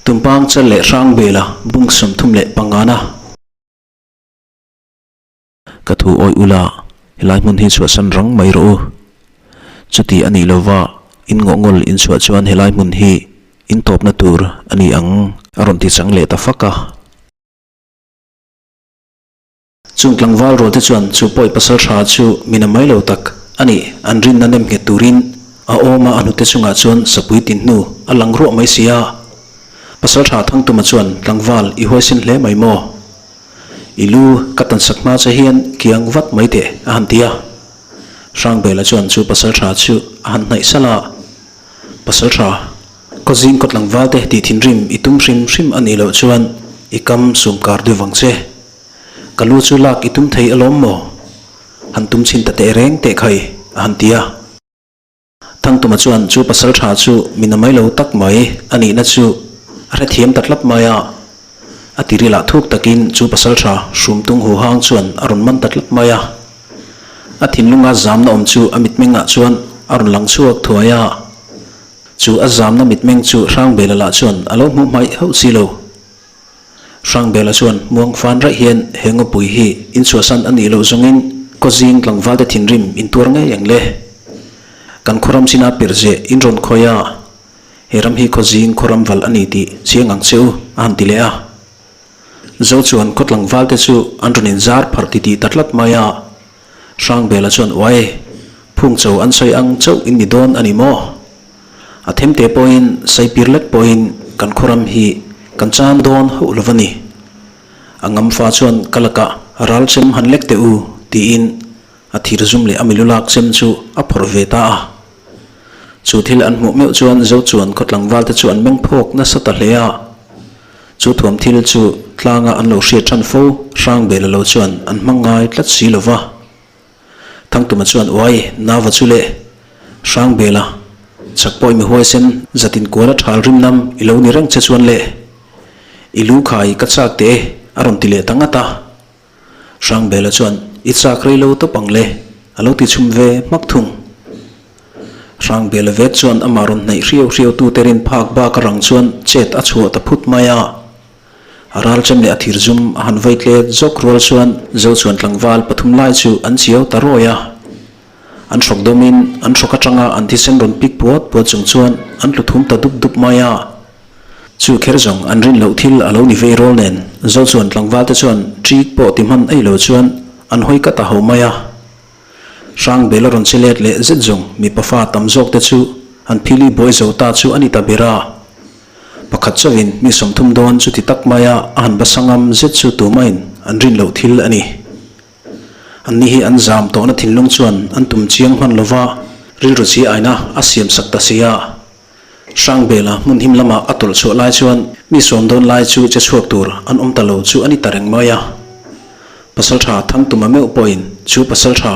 Tumpang chal leh hrang bela bung 35 na. Ka thu awih ula, helai hmun hi chhuahsan rang mai rawh u. Chuti a nih lova, in ngawhngawl in chhuah chuan helai hmun hi in tawpna tur a ni ang, a rawn ti chang leh ta fak a. Chung tlangval rualte chuan chu pawi pasal tha chu min a mai lo tak a ni, an rinna nem nghet turin a awm a, a hnute chungah chuan sapui tin hnu a lang ruah mai si a. Pasal tha Thangtuma chuan tlangval i huaisin hle mai maw? I lu ka tansak hma che hian kiang vat mai teh a han ti a. Hrangbela chuan chu pasal tha chu a han hnaih salh a, Pasal tha, Kaw zing kaw tlangvalte tih thinrim i tum hrim hrim a nih loh chuan i kam sum kar deuh vang che. Ka lu chu lak i tum thei alawm maw? Han tum chhin ta teh reng teh khai, a han ti a. Thangtuma chuan chu pasal tha chu mi na mai lo tak mai a nihna chu a hrethiam ta tlap mai a. A tirilah thuk takin chu pasal tha hrum tung huhang chuan a rawn man ta tlat mai a. A thinlunga zamna awm chu a mitmengah chuan a rawn lang chhuak thuai a. Chu a zamna mitmeng chu Hrangbela lah chuan a lo hmuh hmaih hauh si lo. Hrangbela chuan muang fan raih hian he ngawpui hi inchhuahsan a nih loh zawngin kaw zing tlangvalte thinrim intuar ngei ang le. Kan khawram china pirze in rawn khawi a, he ram hi khaw zing khawram val a ni tih chiang ang che u a han ti leh a. Zo chuan khaw tlangvalte chu an rawn inzar pharh titih ta tlat mai a. Hrangbela chuan uai, phung cho an sawi ang chauh in ni dawn a ni maw? A themte pawhin saipir lek pawhin kan khawram hi kan chan dawn hauh lo va ni. A ngamfa chuan ka lakah ral chem han lek teh u tiin a thir zum leh a milu lak chem chu a phawrh ve ta a. Chu thil an hmuh meuh chuan Zo chuan khaw tlangvalte chu an meng phawk nasa ta hle a. Chu thuam thil chu tlanga an lo hriat than fo Hrangbela lo chuan an hmang ngai tlat si lo va. Thangtuma chuan uai Nava chu leh Hrangbela chak pawh i mi huaisen zatin kuala thal rim nam i lo ni reng che chuan le i lu khai ka chak teh e a rawn ti leh ta ngat a. Hrangbela chuan i chak rei lo tawp ang le a lo ti chhum ve hmak thung. Hrangbela vek chuan amah rawn hnaih hriau hriau tute rin phak bak a rang chuan chet a chhuah ta phut mai a. A ralchem leh a thirzum a han vei tlet zawk rual chuan Zochuan tlangval pathum lai chu an chiau ta rawi a. An hrawk dawmin an hrawk atanga an thisen rawn pik puat puat chung chuan an tlu thum ta dup dup mai a. Chu kher zawng an rin loh thil a lo ni vei rawl nen zo chuan tlangval te chuan ṭik pawh ti hman ei lo chuan an hawi kat a ho mai a. Hrang bel a rawn che let leh zet zawng mipa fa tam zawk te chu an phili buai zo ta chu a ni ta ber a. Pakhat chauhin mi 30 dawn chuti tak maia a han basa ngam zet chu tumahin an rin loh thil a ni. Anni hi an zam tawhna thinlung chuan an tum chiang hman lova rilru chi aina a siam sak ta si a. Hrangbela hmun him lamah a tawlh chhuah lai chuan mi sawm dawn lai chu che chhuak tur an awm ta lo chu a ni ta reng mai a. Pasaltha Thangtuma meuh pawhin chu pasaltha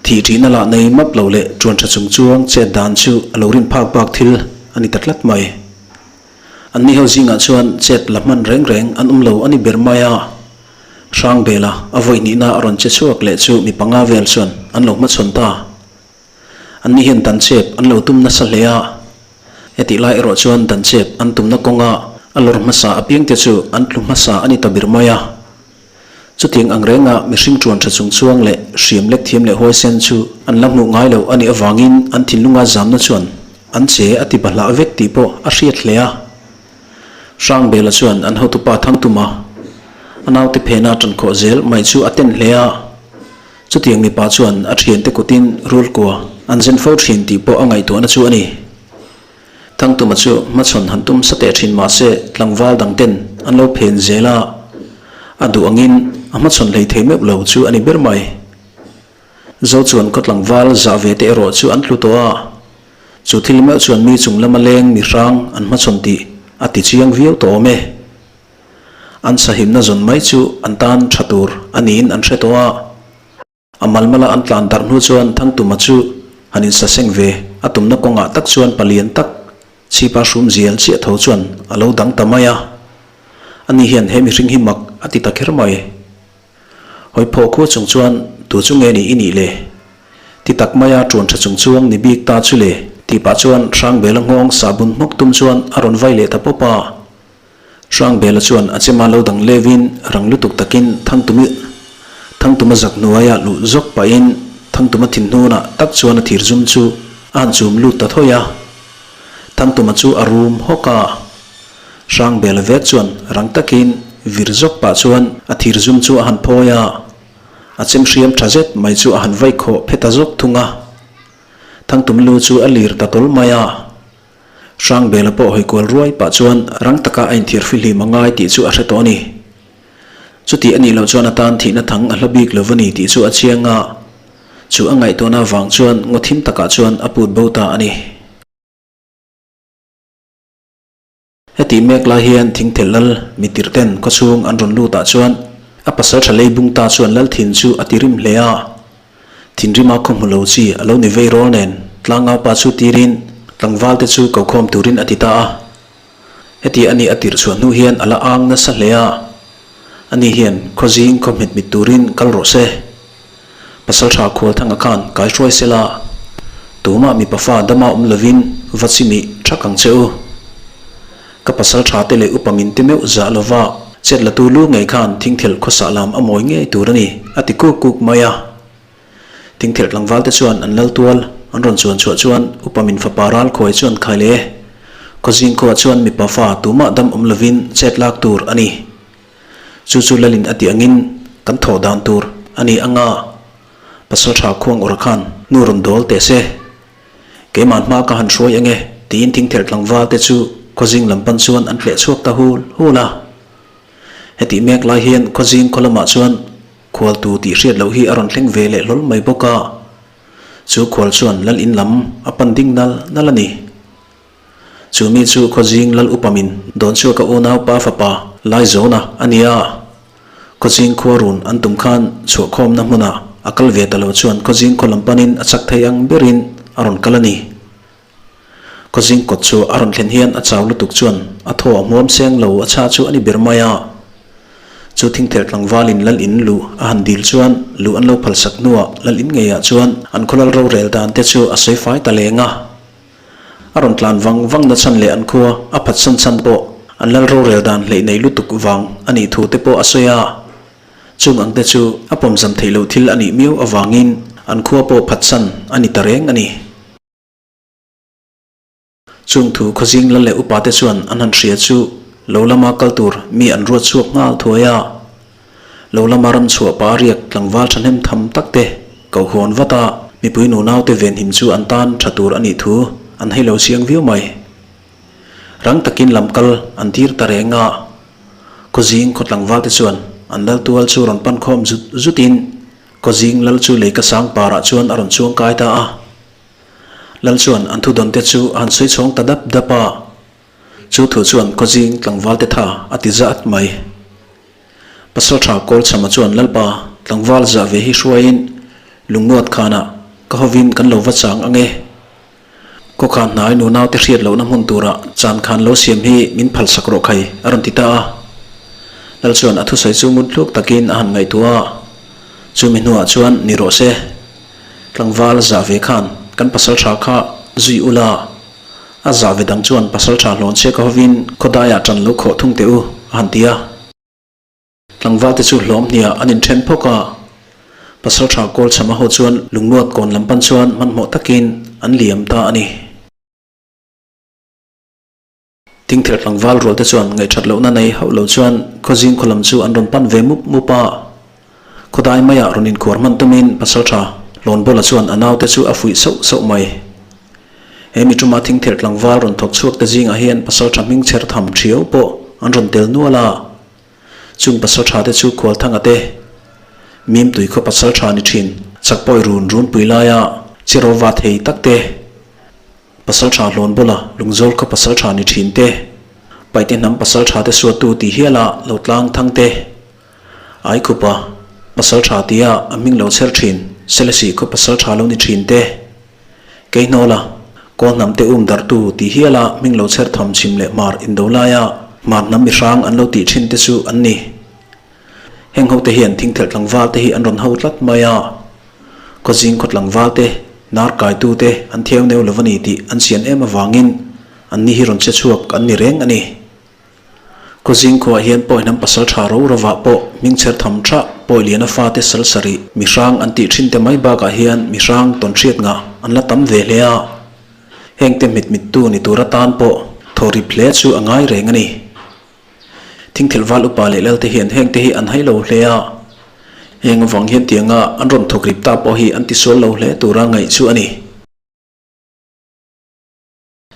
thih ṭihna lah nei map lo leh ṭuan ṭha chung chuang chet dan chu a lo rin phak bak thil a ni ta tlat mai. Anni ho zingah chuan chet la hman reng reng an awm lo a ni ber mai a. Hrangbela a vawi hnihna a rawn che chhuak leh chu mi panga vel chuan an lo hmachhawn ta. Anni hian dan chep an lo tum nasa hle a, hetih lai erawh chuan dan chep an tumna kawnga a lawr hmasa apiangte chu an tlu hmasa a ni ta bir mai a. Chutiang ang renga mihring ṭuan ṭha chung chuang leh hriam lek thiam leh huaisen chu an la hmuh ngai loh a nih avangin an thinlunga zamna chuan an che a ti bahlah vek tih pawh a hriat hle a. Hrangbela chuan an hotupa Thangtuma a naute phena ṭankhawh zel mai chu a ten hle a. Chutiang mipa chuan a thiante kutin rulkua an zen fo thin tih pawh a ngaihtuahna chu a ni. Thangtuma chu hmachhawn han tum sa teh thin mah se tlangval dang ten an lo phen zel a, a duh angin a hmachhawn hlei thei meuh lo chu a ni ber mai. Zo chuan khaw tlangval zah ve te erawh chu an tlu tawh a, chu thil meuh chuan mi chung lama leng mi hrang an hmachhawn tih a ti chiang viau tawh awm e. An sahimna zawn mai chu an tan tha tur a niin an hre tawh a. A malmala an tlan darh hnu chuan Thangtuma chu han insaseng ve a tumna kawngah tak chuan palian tak chhipa hrum zial chiah tho chuan a lo dang ta mai a. Ani hian he mihring hi mak a ti ta kher mai. Hawi phawh khua chung chuan tu chu nge ni i nih le? Ti tak maia ṭuan ṭha chung chuang ni bik ta chu le? Tih pah chuan Hrangbela nghawng sahbun hmawk tum chuan a rawn vai leh ta pawp a. Hrangbela chuan a chema lo dang levin rang lutuk takin Thangtumi Thangtuma zak hnuaia luh zawk pahin Thangtuma thinhnunah tak chuan a thir zum chu a han chum lut ta thawi a. Thangtuma chu a rum hawk a. Hrangbela vek chuan rang takin vir zawk pah chuan a thir zum chu a han phawi a. A chem hriam tha zet mai chu a han vaih khawh phe ta zawk thung a. Thangtum lu chu a lir ta tawl mai a. Hrangbela pawh hawi kual ruai pah chuan rang taka a inthir fihlim a ngai tih chu a hre tawh a ni. Chuti a nih loh chuan a tan thihna thang a hla bik lo va ni tih chu a chiang a. Chu a ngaihtuahna vang chuan ngaw thim takah chuan a put bo ta a ni. Hetih mek lai hian thingthel lal mitirh ten khawchhung an rawn lut ah chuan a pasal tha lei bung ta chuan lal thin chu a ti rim hle a. Thinrima khaw hmu lo chi a lo ni vei rawl nen tlangau pa chu tirin tlangval te chu ko khawm turin a ti ta a. Heti a nih a tirh chhuah hnu hian a la ang nasa hle a. Ani hian khawzing khaw hmet mit turin kal rawh se. Pasalṭha Khualthanga khan kaihruai sela, tumah mipa fa dama awm lovin va chimih ṭhak ang che u. Ka pasalṭha te leh upa min ti meuh zah lova chet latu lu ngei khan thingthel khawsah lam a mawi ngei tur a ni, a ti kuk kuk mai a. Thingthel tlangval te chuan an lal tual an rawn chuan chhuah chuan upa min fapa ral khuai chuan khai le, khawzing khuaah chuan mipa fa tumah dam awm lovin chet lak tur a ni. Chu chu Lalin a tih angin kan thawh dan tur a ni anga Pasalṭha Khuang Ura khan nu rawn dawl teh se. Keimah hma ka han hruai ange tiin thingthelh tlangval te chu khawzing lam pan chuan an tleh chhuak ta hul hul a. Hetih mek lai hian khawzing khaw lamah chuan khualtu tih hriat loh hi a rawn thleng ve leh hlawl mai bawk a. Chu khual chuan Lal in lam a pan ding nal nal a ni. Chu mi chu Khawzing Lal Upamin Dawnchhuaka unaupa fapa Laizawna a ni a. Khawzing khua run an tum khan chhuahkhawmna hmunah a kal ve ta lo chuan Khawzing khaw lam panin a chak thei ang berin a rawn kal a ni. Khawzing kawt chu a rawn thlen hian a chau lutuk chuan a thaw a hmuam seng lo a chha chu a ni ber mai a. Chu thingthelh tlangvalin lal in luh a han dil chuan luh an lo phalsak hnuah lal in ngeiah chuan an khaw lal rorel dan te chu a sawi fai ta leng a. A rawn tlan vang vang na chhan leh an khua a phatsan chhan pawh an lal rorel dan hleih nei lutuk vang a nih thu te pawh a sawi a. Chung ang te chu a pawmzam theih loh thil a nih miau avangin an khua pawh phatsan a ni ta reng a ni. Chung thu khawzing lal leh upa te chuan an han hria chu lo lama kal tur mi an ruat chhuak nghal thuai a. Lo lama ram chhuah pa riak tlangval thahnem tham tak te kohawn vat a, mipui nunau te venhim chu an tan tha tur a nih thu an hei lo chiang viau mai. Rang takin lam kal an tir ta reng a, Khawzing khaw tlangval te chuan an lal tual chu rawn pan khawm zut zut in Khawzing lal chu lei ka sang parah chuan a rawn chuang kai ta a. Lal chuan an thudawn te chu a han sawi chhawng ta dap dap a. Chu thu chuan Khawzing tlangval te tha a ti zat mai. Pasalṭha Kawlchhama chuan Lalpa tlangval zah ve hi hruaiin lungnuat khanah ka hovin kan lo va chang ang e. Kawkhan hnai nunaute hriat lohna hmun turah chan khan lo siam hi min phalsak rawh khai a rawn ti ta a. Lal chuan a thusawi chu ngun thluk takin a han ngaihtuah a, chumi hnuah chuan ni rawh se. Tlangval zah ve khan kan pasalṭha kha zui ula. A zah ve dang chuan pasalṭha hlawn che ka hovin khawdaiah ṭan lo khawh thung teh u a han ti a. Tlangvalte chu hlawm hniah an inṭhen phawk a, pasalṭha Kawlchhama ho chuan lungnuat kawn lam pan chuan hmanhmawh takin an liam ta a ni. Thingthelh tlangval rualte chuan ngaihṭhat lohna nei hauh lo chuan khawzing khaw lam chu an rawn pan ve mup mup a. Khawdai maiah rawn inkhuar hman tumin pasalṭha Lawnbawla chuan a naute chu a fuih sauh sauh mai. He mi ṭuma thingthelh tlangval rawn thawk chhuak te zingah hian pasalṭha hming chher tham ṭhiau pawh an rawn tel nual a. Chung pasalṭha te chu Khualthanga te, Mimtui khaw pasalṭha ni ṭhin, Chakpawi run runpui laia Chirova thei tak te, Pasalṭha Hlawnbawla Lungzawl khaw pasalṭha ni ṭhin te, Paihte hnam pasalṭha te suattu tih hiala lo tlang thang te, Aikhupa pasalṭha tia a hming lo chher ṭhin Selesih khaw pasalṭha lo ni ṭhin te, Keihnawla Kawl hnam te um darhtu tih hiala hming lo chher tham chhim leh hmar indo laia hmar hnam mihrang an lo tih ṭhin te chu an ni. Heng hote hian thingthelh tlangval te hi an rawn ho tlat mai a. Khawzing khaw tlangval te, nar kaitu te an thiau neu lo a ni tih an chian em avangin anni hi rawn che chhuak an ni reng a ni. Khawzing khuaah hian Pawihnam pasaltha ro rovah pawh hmingchher tham tha Pawiliana fate sal sarih mihrang an tih thin te mai bakah hian mihrang tawnhriat ngah an la tam ve hle a. Hengte hmit mittu ni tur atan pawh thawhrip hle chu a ngai reng a ni. Thingthel val upa leh Lalte hian hengte hi an hai lo hle a. Heng avang hian tianga an rawn thawk rip ta pawh hi an tisual lo hle tura ngaih chu a ni.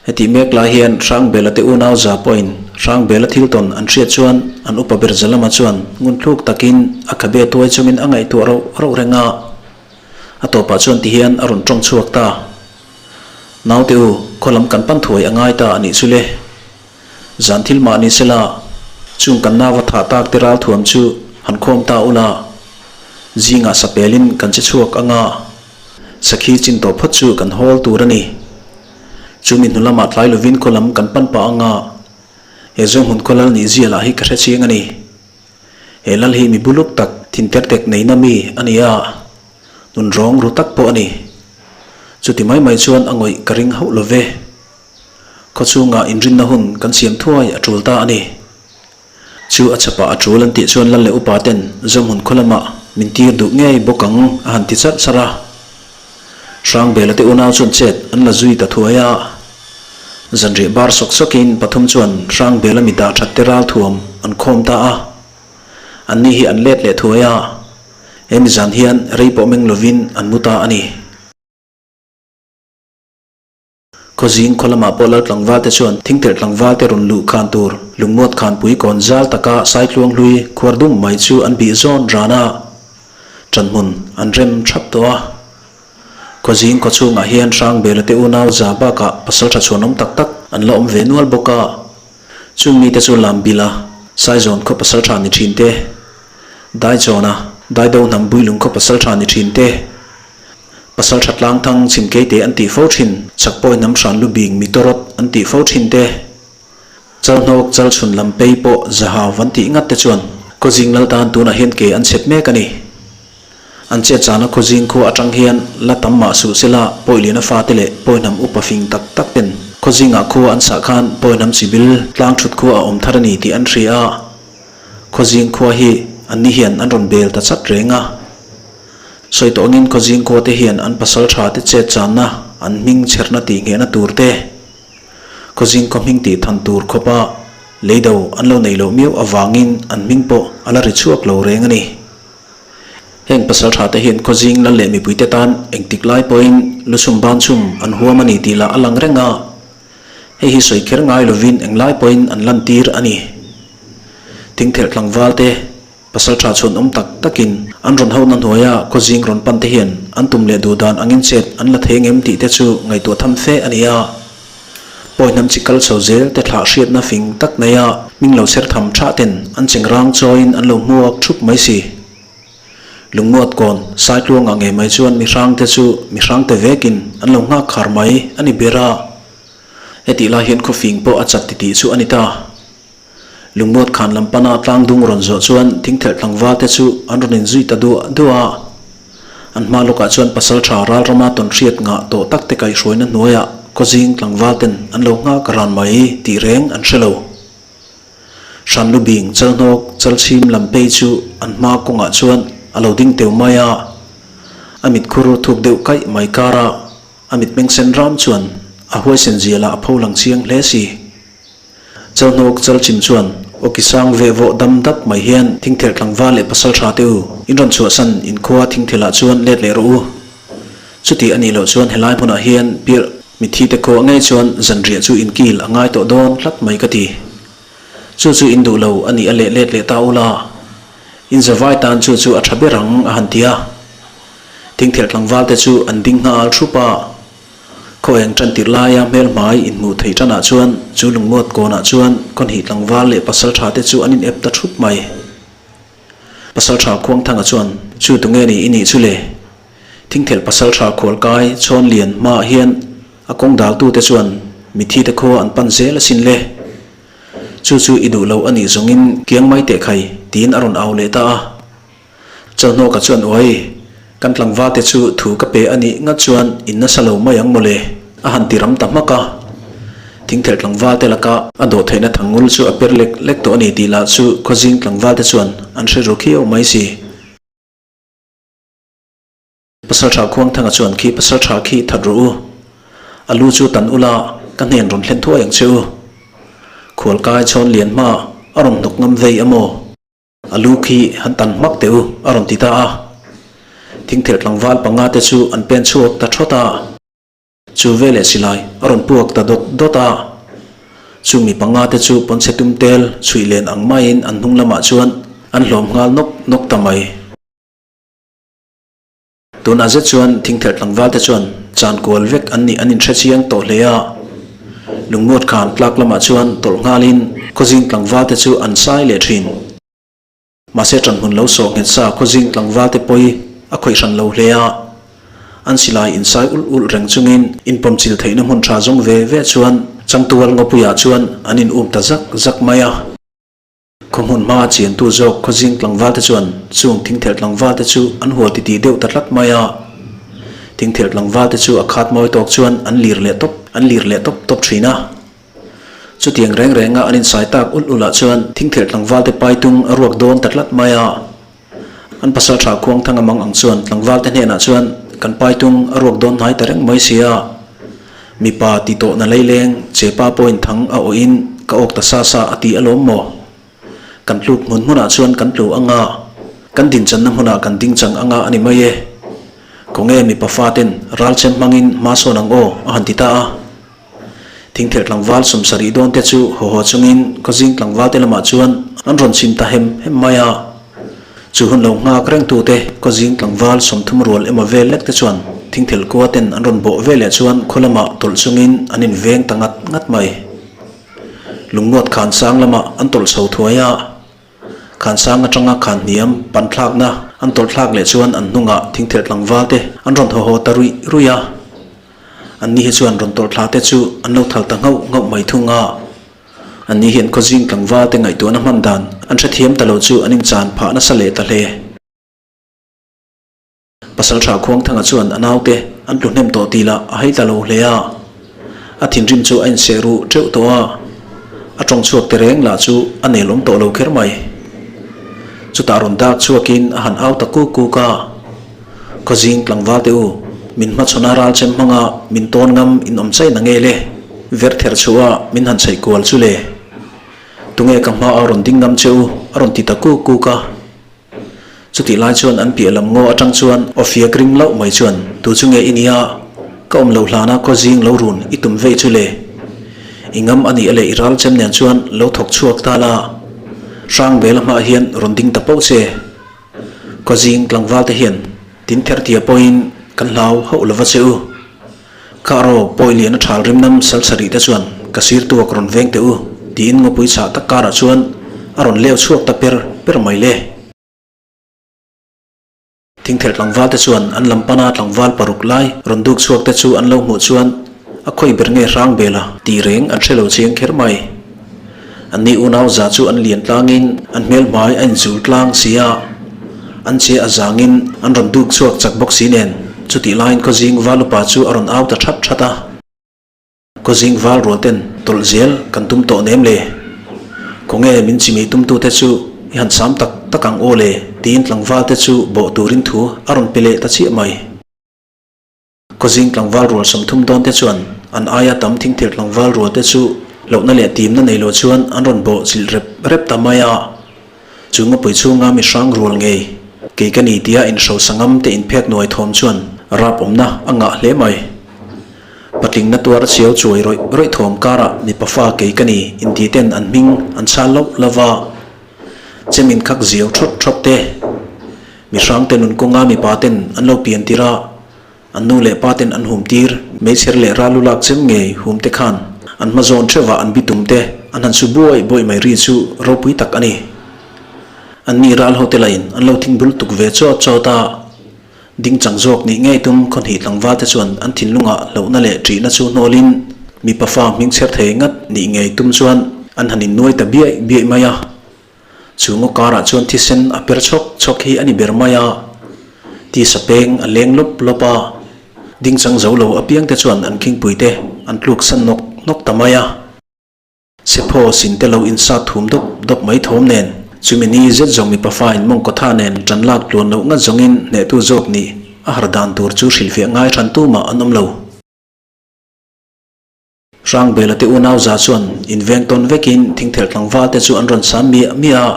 Hetih mek lai hian Hrangbela te unau za pawhin Hrangbela thil tawn an hriat chuan an upa ber Zalama chuan ngunthluk takin a khabe tuai chungin a ngaihtuah rauh rauh reng a. A tawpah chuan tihian a rawn tawng chhuak ta. Naute u, khaw lam kan pan thuai a ngai ta a nih chu le. Zan thil mah ni sela, chung kan nau a thah tak te ralthuam chu han khawm ta ula, zingah sapelin kan che chhuak anga sakhi chin tawh phawt chu kan hawl tur a ni. Chumi hnu lamah tlai lovin khaw lam kan pan pah anga he Zohmun khaw lal nih zia lah hi ka hre chiang a ni. He lal hi mi buluk tak thin ter tek neina mi a ni a, nun rawng ru tak pawh a ni. Chuti mai mai chuan a ngawih ka ring hauh lo ve. Khawchhungah inrinna hun kan siam thuai a tul ta a ni. Chu a chhapah a tul an tih chuan lal leh upa ten Zohmun khaw lamah min tir duh ngei bawk ang a han ti charh charh a. Hrangbela te unau chuan chet an la zui ta thuai a. Zanriah bar sawk sawkin pathum chuan Hrangbela mi dah that te ralthuam an khawm ta a. Anni hi an let leh thuai a. He mizan hian rei pawh meng lovin an mu ta a ni. Khawzing khaw lamah pawh lal tlangval te chuan thingthelh tlangval te rawn luh khan tur lungmuat khanpui kawn zal taka Saitluang hlui khuar dum mai chu an bih zawn ran a, ṭanhmun an rem ṭhap tawh a. Khawzing khaw chhungah hian Hrangbela te unau za bakah pasalṭha chhuanawm tak tak an la awm ve nual bawk a. Chung mite chu Lambila, Saizawn khaw pasalṭha ni ṭhin te, Daichawna, Daido hnam Builung khaw pasalṭha ni ṭhin te, Pasal tha tlang thang chhim keite an tih fo thin, chakpawi hnam hran lu bing mi tawrawt an tih fo thin te, chalhnawk chal chhun lam pei pawh zahau an tih ngat te chuan Khawzing lal tan tunah hian ke an chhep mek a ni. An chet chana Khawzing khua atang hian la tam mah suh sela Pawiliana fate leh Pawihnam upa fing tak tak ten Khawzingah khua an sah khan Pawihnam chibil tlang thut khua a awm thar a ni tih an hria a, Khawzing khua hi anni hian an rawn bel ta chat reng a. Sawi tawh angin Khawzing khua te hian an pasal tha te chet channa, an hming chherna tih nghehna tur te, Khawzing khaw hming tih than tur khawpa leido an lo neih loh miau avangin an hming pawh a la ri chhuak lo reng a ni. Heng pasal tha te hian Khawzing lal leh mipui te tan engtik lai pawhin luchhum banchhum an huam a ni tih lah a lang reng a, hei hi sawi kher ngai lovin englai pawhin an lantir a ni. Thingthelh tlangval te. Pasal tha chhuan awm tak takin an rawn hona hnuaia khawzing rawn pan te hian an tum leh duh dan angin chet an la thei ngem tih te chu ngaihtuah tham fe a ni a. Pawi hnam chi kal chho zel te thlah hriatna fing tak neia hming lo chher tham tha ten an cheng rang chawiin an lo hmuak thup mai si. Lungmuat kawn Saitluangah ngei mai chuan mihrang te chu mihrang te vekin an lo nghak khar mai a ni ber a. Hetih lai hian khawfing pawh a chat titih chu a ni ta. Lungmuat khan lam pana tlang dung rawn zawh chuan thingthelh tlangval te chu an rawn inzui ta duah duah a. An hma lawkah chuan pasaltha ralrama tawnhriat ngah tawh tak te kaihhruaina hnuaiah khawzing tlangval ten an lo nghak ran mai tih reng an hre lo. Hranlu bing chalhnawk chalchhim lam phei chu an hma kawngah chuan a lo ding teu mai a. A mitkhur thuk deuh kaih mai kara a mitmeng sen ram chuan a huaisen zia lah a pho lang chiang hle si. Chalhnawk Chalchim chuan awki sang ve vawh dam dap mai hian thingthelh tlangval leh pasal tha te u, in rawn chhuahsan in khua thingthelh ah chuan let leh rawh u. Chuti a nih loh chuan helai hmunah hian pirh mitthi te khua ngei chuan zanriah chu in kil a ngai tawh dawn tlat mai ka ti. Chu chu in duh lo a nih a leh let leh ta ula, in zavai tan chu chu a tha ber ang a han ti a. Thingthelh tlangval te chu an ding nghal thup a. Khaw eng tan tirh laia hmelhmai inhmuh theih tanah chuan chu lungmuat kawnah chuan khawnhih tlangval leh pasaltha te chu an inep ta thup mai. Pasaltha Khuangthanga chuan, Chu tunge ni i nih chu le? Thingthelh pasaltha khualkai Chhawnlian hmaah hian a kawng daltute chuan mithi te khua an pan zel asin le. Chu chu i duh lo a nih zawngin kiang mai teh khai, tiin a rawn au leh ta a. Chalhnawka chuan Uai, kan tlangvate chu thu ka pe a nih ngat chuan in nasa lo mai ang mawle, a han ti ram ta hmak a. Thingthelh tlangval te laka a dawhtheihna thangul chu a per lek lek tawh a ni tih lah chu Khawzing tlangval te chuan an hre ru khiau mai si. Pasalṭha Khuangthanga chuan khi pasalṭha khi that rawh u. A lu chu tan ula ka hnen rawn thlen thuai ang che u. Khualkai chhawn lian hma a rawn hnawk ngam vei a maw? A lu khi han tan hmak teh u a rawn ti ta a. Thingthelh tlangval panga te chu an pen chhuak ta thawt a. Chu veleh silai a rawn puak ta dawt dawt a. Chu mi panga te chu pawnchhe tum tel chhuih len ang maiin an hnung lamah chuan an hlawm nghal nawk nawk ta mai. Tunah zet chuan thingthelh tlangval te chuan chan kual vek an nih an inhre chiang tawh hle a. Lungmuat khan tlak lamah chuan tawlh nghalin khawzing tlangval te chu an sai leh thin. Mahse ṭanhmun lo sawh nghet sa khawzing tlangval te pawi a khawih hran lo hle a. An silai insai ulh ulh reng chungin inpawmchil theihna hmun ṭha zawng ve ve chuan changtual ngawpuiah chuan an in um ta zak zak mai a. Khaw hmun hmaa chiantu zawk khawzing tlangvalte chuan chung thingthelh tlangvalte chu an hual titih deuh ta tlat mai a. Thingthelh tlangvalte chu a khat mawi tawk chuan an lir leh tawp an lir leh tawp tawp thin a. Chutiang reng renga an insai tak ulh ulh ah chuan thingthelh tlangvalte paitung a ruak dawn ta tlat mai a. An pasaltha Khuangthanga mang ang chuan tlangvalte hnenah chuan kan paitung a ruak dawn hnai ta reng mai si a, mipa ti tawh na leileng chepa pawhin thang a awhin ka awk ta sa sa a ti alawm maw? Kan tluk hmun hmunah chuan kan tlu anga, kan dinchanna hmunah kan dingchang anga a ni mai e. Khawnge mipa faten ralchem hmangin hma sawn ang aw a han ti ta a. Thingthelh tlangval sawmsarih dawn te chu haw haw chungin khawzing tlangval te lamah chuan an rawn chim ta hem hem mai a. Chu hun lo nghak reng tu te khawzing tlangval sawmthum rual emaw vel lek te chuan thingthelh kua ten an rawn bawh ve leh chuan khaw lamah tawlh chungin an inveng ta ngat ngat mai. Lungmuat khan sang lamah an tawlh chho thuai a. Khansang atanga khan hniam pan thlakna an tawlh thlak leh chuan an hnungah thingthelh tlangval te an rawn haw haw ta ruih ruih a. An ni hi chuan rawn tawlh thla te chu an lo thal ta nghauh nghauh mai thung a. An ni hian khawzing tlangval te ngaihtuahna hman dan an hrethiam ta lo chu an inchan phah nasa leh ta hle. Pasalṭha Khuangthanga chuan a naute an tlu hnem tawh tih lah a hei ta lo hle a. A thinrim chu a inseh ruh ṭeuh tawh a, a ṭawng chhuak te reng lah chu a nelawm tawh lo kher mai. Chutah rawn dak chhuakin a han au ta kuk kuk a, Khawzing tlangval te u, min hmachhawn a ralchem hmanga min tawn ngam in awm chai na nge le? Ver ther chhuah a min han chheih kual chu le. Tunge ka hma a rawn ding ngam che u? a rawn ti ta kuk kuk a. Chutih lai chuan an piah lam ngaw atang chuan aw fiak ring loh mai chuan, Tu chu nge i nia? Ka awm lo hlana khaw zing lo run i tum vei chu le. I ngam a nih a leh i ral chem nen chuan lo thawk chhuak ta la. Hrang bel a hmah hian rawn ding ta poh che. Khaw zing tlangval te hian tin ther tia pawhin kan hlau hauh lova che u. Kha raw pawi lian a thal rimnam sal sarih te chuan ka sir tuak rawn veng teh u tiin ngawpui chhah tak karah chuan a rawn leu chhuak ta per per mai le. Thingthelh tlangval te chuan an lam pana tlangval paruk lai rawn duk chhuak te chu an lo hmuh chuan a khawi ber nge hrang bel a tih reng an hre lo chiang kher mai. An ni unau za chu an lian tlangin an hmel hmai a inzul tlang si a, an che a zangin an rawn duk chhuak chak bawk si nen chutih laiin khawzing val upa chu a rawn au ta that that a. Khawzing val rual ten tawlh zel kan tum tawh nem le? Khawnge min chimih tumtute chu i han sam tak tak ang aw le? tiin tlangval te chu bawh turin thu a rawn pe leh ta chiah mai. Khawzing tlangval rual 30 dawn te chuan an aia tam thingthil tlangval rual te chu lohna leh timna nei lo chuan an rawn bawh chilh rep rep ta mai a. Chu ngawpui chhunga mi hrang rual ngei kei ka ni tia inhrosa ngam te inphek nuai thawm chuan rap awmna a ngah hle mai. Patlingna tuar chiau chuai rawih rawih thawm karah mipa fa kei ka ni inti ten an hming an chhal loh lo va. Chem inkhak ziau thawt thawt te. Mi hrang te nun kawnga mipa ten an lo pian tir a. An nu leh pa ten an hum tir, meichher leh ral lu lak chem ngei hum te khan an hma zawn theuhah an bitum te an han su buai buai mai ri chu ropui tak a ni. An ni ral ho te lahin an lo thing bul tuk ve chawt chawt a, ding chang zawk nih ngei tum khawhnih tlangval te chuan an thinlungah hlauhna leh ṭihna chu hnawlin mipa fa hming chher thei ngat nih ngei tum chuan an han innuai ta biaih biaih mai a. Chu ngaw karah chuan thisen a per chhawk chhawk hi a ni ber mai a, tisa peng a leng lawp lawp a, dingchang zo lo apiang te chuan an khingpui te an tluk san nawk nawk ta mai a. Chephaw sin te lo insat thum dawp dawp mai thawm nen, chumi ni zet zawng mipa fain mawngkaw tha nen tan lak tluan loh ngat zawngin hnehtu zawk nih a har dan tur chu hrilhfiah ngai hran tumah an awm lo. Hrangbela te unau za chuan inveng tawn vekin thingthelh tlangval te chu an rawn sam miah miah a.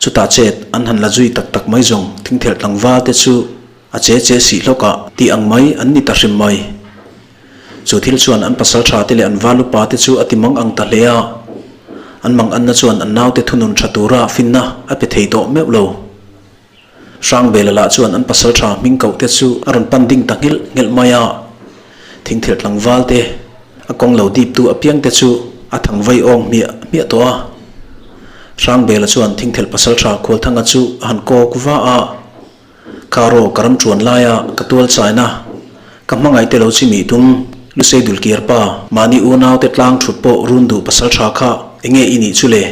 Chutah chet an han la zui tak tak mai zawng thingthelh tlangval te chu a che che sih hlawk ah tih ang mai an ni ta hrim mai. Chu thil chuan an pasal tha te leh an val upa te chu a ti mang ang ta hle a. An mang anna chuan an naute thunun tha tura finna a pe thei tawh meuh lo. Hrangbela lah chuan an pasal tha hming koh te chu a rawn pan ding ta nghilh nghilh mai a. Thingthilh tlangval te, a kawng lo dip tu apiang te chu a thang vai awng hmiah hmiah tawh a. Hrangbela chuan thingthilh pasal tha Khualthanga chu a han kawk va a. Kha raw ka ram chuan laia ka tual chaina, ka hmangaih te lo chi mih tum, Lusei dulkiar pa, mahni unau te tlang thut pawh run duh pasal tha kha enge i nih chu le?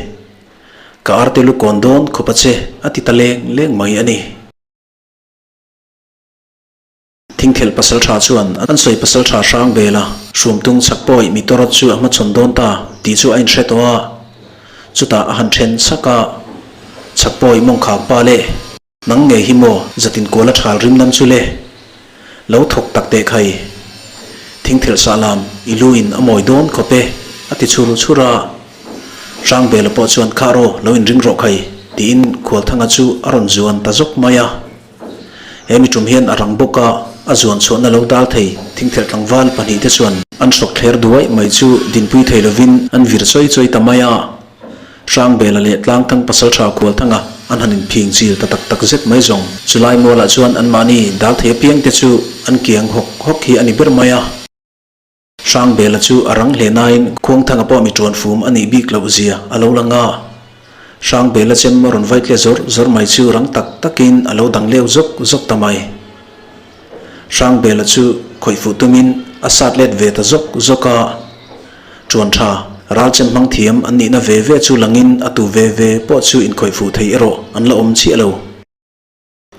Ka arte lu kawn dawn khawp a che a ti ta leng leng mai a ni. Thingthelh pasal tha chuan an sawi pasal tha hrang vel a, hruamtung chak pawih mi tawrawt chu a hmachhawn dawn ta tih chu a inhre tawh a, chutah a han then chak a, chak pawih mawngkhak pa leh. Nang ngei hi maw zatin kual a thal rim nam chu le? Lo thawk tak teh khai. Thingthelh sah lam i lu in a mawi dawn khawp e, a ti chhur chhur a. Hrangbela pawh chuan Kha raw, lo inring rawh khai, tiin Khualthanga chu a rawn zuan ta zawk mai a. He mi tum hian a rang bawk a, a zuan chhuahna lo dal thei thingthelh tlangval pahnihte chuan an hrawk thler duai mai chu dinpui thei lovin an vir chawi chawi ta mai a. Hrangbela leh Tlangthang Pasaltha Khualthanga an han inphing chil ta tak tak zet mai zawng. Chulai mualah chuan anmahni dal thei apiang te chu an kiang hawk hawk hi a ni ber mai a. Hrangbela chu a rang hle nain Khuangthanga pawh mi tuan fum a nih bik loh zia a lo lang a. Hrangbela chem a rawn vai tle zawr zawr mai chu rang tak takin a lo dang leu zawk zawk ta mai. Hrangbela chu khawih fuh tumin a sat let ve ta zawk zawk a. Chuan tha, ralchem hmang thiam an nihna ve ve chu langin a tu ve ve pawh chu inkhawih fuh thei erawh an la awm chiah lo.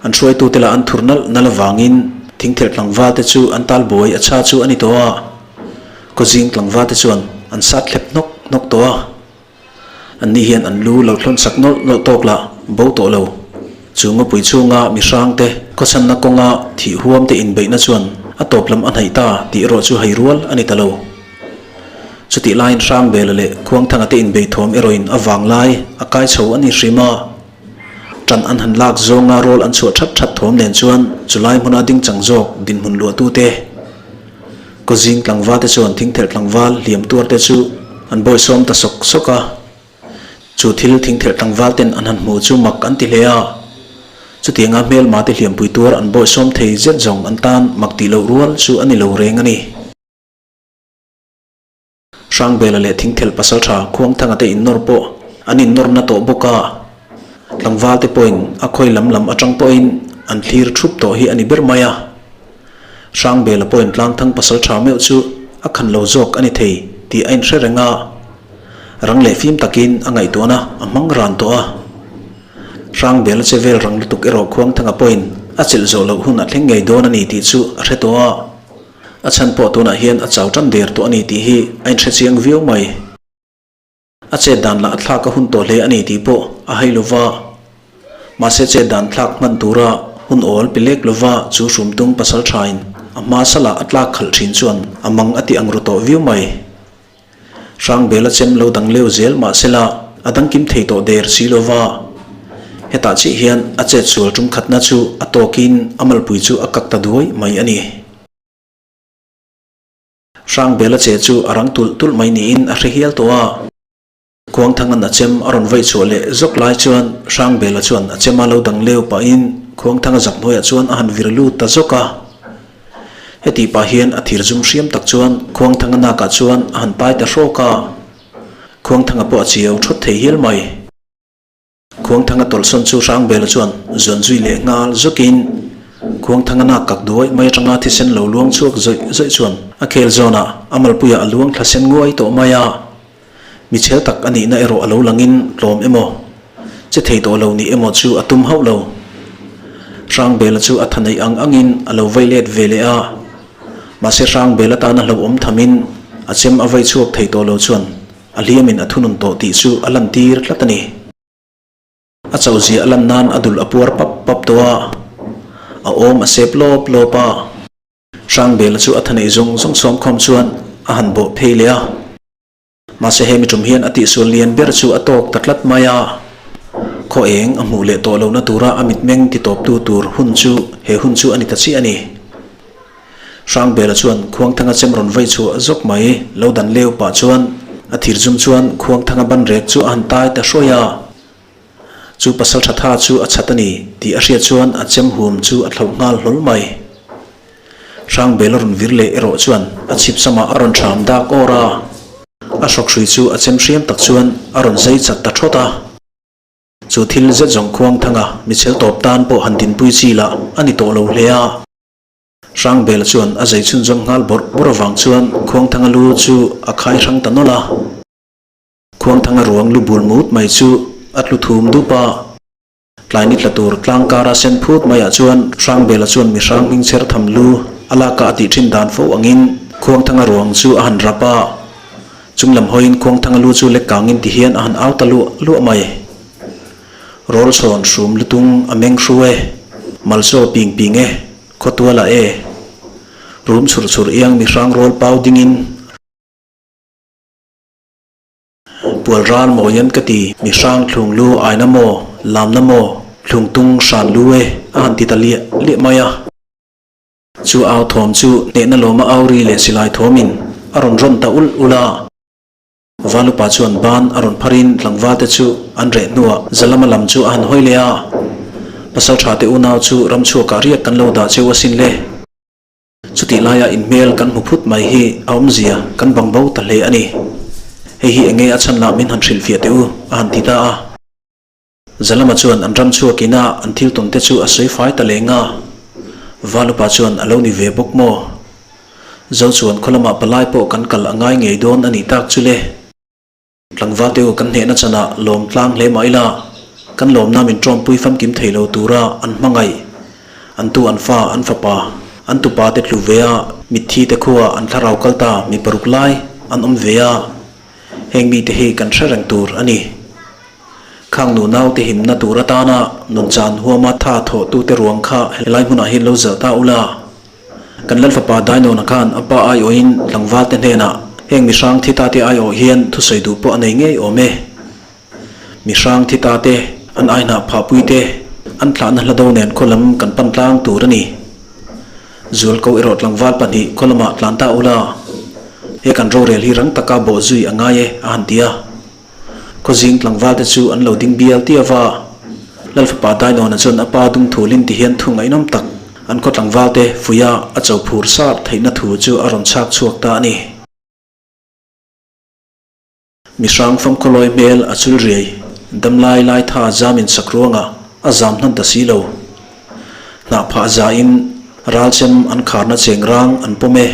An hruaitute lah an thur nalh nalh avangin thingthelh tlangval te chu an tal buai a cha chu a ni tawh a, kawzing tlangval te chuan an sat thlep hnawk hnawk tawh a. Anni hian an lu lo thlawn sak nawlh nawlh tawk lah bo tawh lo. Chu ngawpui chhunga mihrang te khawchhanna kawnga thih huam te inbeihna chuan a tawp lam a hnaih ta tih erawh chu hai rual a ni ta lo. Chutih laiin Hrangbela leh Khuangthanga te inbei thawm erawhin a vang lai a kai chho a ni hrim a. Tan an han lak zawnga rawl an chhuah that that thawm nen chuan chulai hmuna ding chang zawk dinhmun luahtute Kawzing tlangval te chuan thingthelh tlangval hliam tuar te chu an bawisawm ta sawk sawk a. Chu thil thingthelh tlangval ten an han hmu chu mak an ti hle a. Chutianga hmelma te hliampui tuar an bawisawm thei zet zawng an tan mak tih loh rual chu a ni lo reng a ni. Hrangbela leh Thingthelh Pasaltha Khuangthanga te innawr pawh an innawrna tawh bawk a, tlangval te pawhin a khawi lam lam atang pawhin an thlir thup tawh hi a ni ber mai a. Hrangbela pawhin Tlangthang Pasaltha meuh chu a khan lo zawk a ni thei tih a inhre reng a, rang leh fim takin a ngaihtuahna a hmang ran tawh a. Hrangbela che vel rang lutuk erawh Khuangthanga pawhin a chelh zawh loh hun a thleng ngei dawn a ni tih chu a hre tawh a. A chhan pawh tunah hian a chau tan der tawh a ni tih hi a inhre chiang viau mai. A chet dan lah a thlak a hun tawh hle a ni tih pawh a hai lo va. Mahse chet dan thlak hman tura hun awl pe lek lo va chu hrumtum pasal thain a hma salah a tlak khalh thin chuan a mang a ti ang ru tawh viau mai. Hrangbela chem lo dang leu zel mahsela a dangkim thei tawh der si lo va. Hetah chiah hian a chet sual tum khatna chu a tawkin a malpui chu a kak ta duai mai a ni. Hrangbela che chu a rang tulh tulh mai niin a hre hial tawh a. Khuangthanga'n a chem a rawn vaih chhuah leh zawk lai chuan Hrangbela chuan a chema lo dang leu pahin Khuangthanga zak hnuaiah chuan a han vir lut ta zawk a. Hetih pah hian a thir zum hriam tak chuan Khuangthanga nakah chuan a han tai ta hrawk a. Khuangthanga pawh a chiau thawt thei hial mai. Khuangthanga tawlhsawn chu Hrangbela chuan zuan zui leh nghal zawkin Khuangthanga nak kak duai mai atanga thisen lo luang chhuak zawih zawih chuan a khel zawnah a malpuiah a luang thla sen nguai tawh mai a. Mi chhel tak a nihna erawh a lo langin tlawm emaw, che thei tawh lo nih emaw chu a tum hauh lo. Hrangbela chu a tha neih ang angin a lo vei let ve leh a. Mahse Hrangbela tana hlauhawm thamin a chem a vei chhuak thei tawh lo chuan. A hliamin a thunun tawh tih chu a lantir tlat a ni. A chauhzia a lan nan a dul a puar pap pap tawh a, a awm a sep lawp lawp a. Hrangbela chu a thanei zawng zawng sawmkhawm chuan a han bawh phei leh a. Mahse hemi tum hian a tihsual lian ber chu a tawk ta tlat mai a, khaw eng a hmuh leh tawh lohna tura a mitmeng titawptu tur hun chu he hun chu a ni ta chiah a ni. Hrangbela chuan Khuangthanga chem rawn vei chhuah zawk mai lo dan leu pah chuan a thir zum chuan Khuangthanga ban rek chu a han tai ta hruai a. Chu pasal tha tha chu a chhat a ni tih a hriat chuan a chem hum chu a thlauh nghal hlawl mai. Hrangbel a rawn vir leh erawh chuan a chhip samah a rawn ṭham dak awr a, a hrawk hrui chu a chem hriam tak chuan a rawn zai chat ta thawt a. Chu thil zet zawng khuang thanga michel tawp tan pawh han dinpui chi lah a ni tawh lo hle a. Hrangbel chuan a zai chhunzawm nghal bawrh bawrh avang chuan Khuangthanga lu chu a khai hrang ta nawlh a. Khuangthanga ruang lu bul mut mai chu a tlu thum dup a. Tlai ni tla tur tlang kara sen phut maiah chuan Hrangbela chuan mihrang hming chher tham lu a lak a a tih thin dan fo angin Khuangthanga ruang chu a han rap a. Chung lam hawiin Khuangthanga lu chu lek kangin ti hian a han au ta luah luah mai. Rawl chhawn hrum lutung a meng hru e, malsaw ping ping e, khawtuala e. Rum chhur chhur iang mihrang rawl pau dingin. Pual ral mawi an ka ti, mi hrang thlung lu aina maw, lamna maw, thlung tung hran lu e, a han ti ta liah liah mai a. Chu au thawm chu hnehna lawma au ri leh silai thawmin a rawn rawn ta ulh ulh a. Valupa chuan ban a rawn pharin tlangvalte chu an reh hnuah Zalama lam chu a han hawi leh a, Pasalṭha te unau chu ramchhuakah riak kan lo dah cheu asin le. Chutih laia inhmel kan hmu phut mai hi a awmzia kan bang bo ta hle a ni. Hei hi enge a chhan lah min han hrilhfiah teh u, a han ti ta a. Zalama chuan an ram chhuak ina an thil tawn te chu a sawi fai ta leng a. Valupa chuan a lo ni ve bawk maw? Zo chuan khaw lamah palai pawh kan kal a ngai ngei dawn a nih tak chu le. Tlangval te u kan hnehna chanah lawm tlang hle mah ila, kan lawmna min tawmpui famkim thei lo tura an hmangaih, an tu an fa, an fapa, an tupa te tlu ve a, mitthi te khua an thlarau kal ta mi paruk lai an awm ve a, heng mite hi kan hre reng tur a ni. Khang nu naute himna tur atana nunchan huama tha thawhtute ruang kha helai hmunah hian lo zalh ta ula. Kan Lal fapa Dainawna khan a pa aiawhin tlangvalte hnenah heng mihrang thi tate aiawh hian thusawi duh pawh a nei ngei awm e. Mihrang thi tate, an aihnah phahpui te, an thlahna hla do nen khaw lam kan pan tlang tur a ni. Zualko erawh tlangval pahnih khaw lamah tlan ta ula, he kan rorel hi rang taka bawh zui a ngai e, a han ti a. Khawzing tlangvalte chu an lo ding bial tia va. Lal fapa Dainawna chuan a pa dung thu lin ti hian thu ngaihnawm tak an khaw tlangvalte fuia a cho phur sar theihna thu chu a rawn chhak chhuak ta a ni. Mihrang famkhawlawi hmel a chul riai, damlai lai tha zamin sak ruangah a zam hnan ta si lo. Hnah phah zain ralchem an kharna cheng rang an pawm e.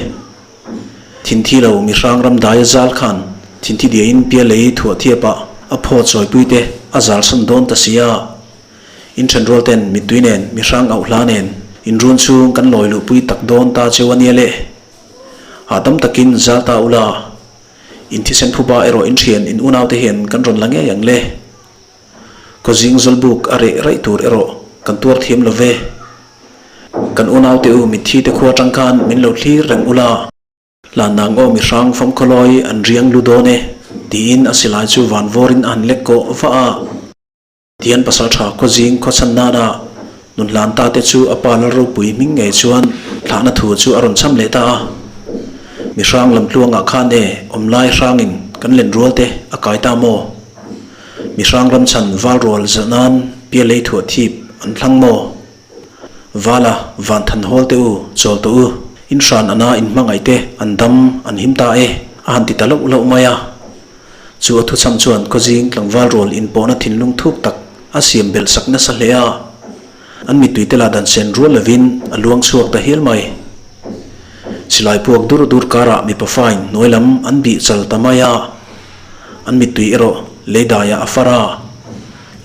Thinthi lo mihrang ram daia zal khan thinthi diain pialei thuah thiapah a phaw chawipui te a zal sawn dawn ta si a. In thenrual ten mittui nen mihrang auh hla nen in run chhung kan lawi luhpui tak dawn ta cheu a nia le. Hahdam takin zal ta ula, in thisen phuba erawh in thian in unaute hian kan rawn la ngei ang le. Khawzing zawlbuk a reh raih tur erawh kan tuar thiam lo ve. Kan unaute u mitthi te khua atang khan min lo thlir reng ula, Hlanang aw mihrang famkhawlawi an riang lu dawn e, tiin a silai chu van vawrin a han lek kawh va a. Tian pasal tha khawzing khawchhan nana nun hlan ta te chu a pa lal ropui hming ngei chuan thlahna thu chu a rawn cham leh ta a. Mihrang lamtluangah khan e awmlai hrangin kan len rual te a kai ta maw? Mihrang ramchhan val rual zalh nan pialei thuah thip an thlang maw? Vala, van than hawl teh u, chawl tawh u, in hran ana in hmangaih te an dam an him ta e, a han ti ta loh loh mai a. Chu a thuchham chuan khawzing tlangval rual inpawhna thinlung thuk tak a siam belh sak nasa hle a. An mittui te lah dan sen rual lovin a luang chhuak ta hial mai. Silai puak dur dur karah mipa fain hnuai lam an bih chal ta mai a. An mittui erawh leidaiah a far a.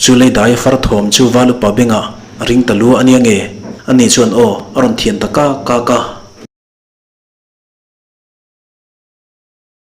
Chu leidai a far thawm chu Valupa bengah a ring ta lu a nia nge? Ani chuan aw, a rawn thian ta kak kak a.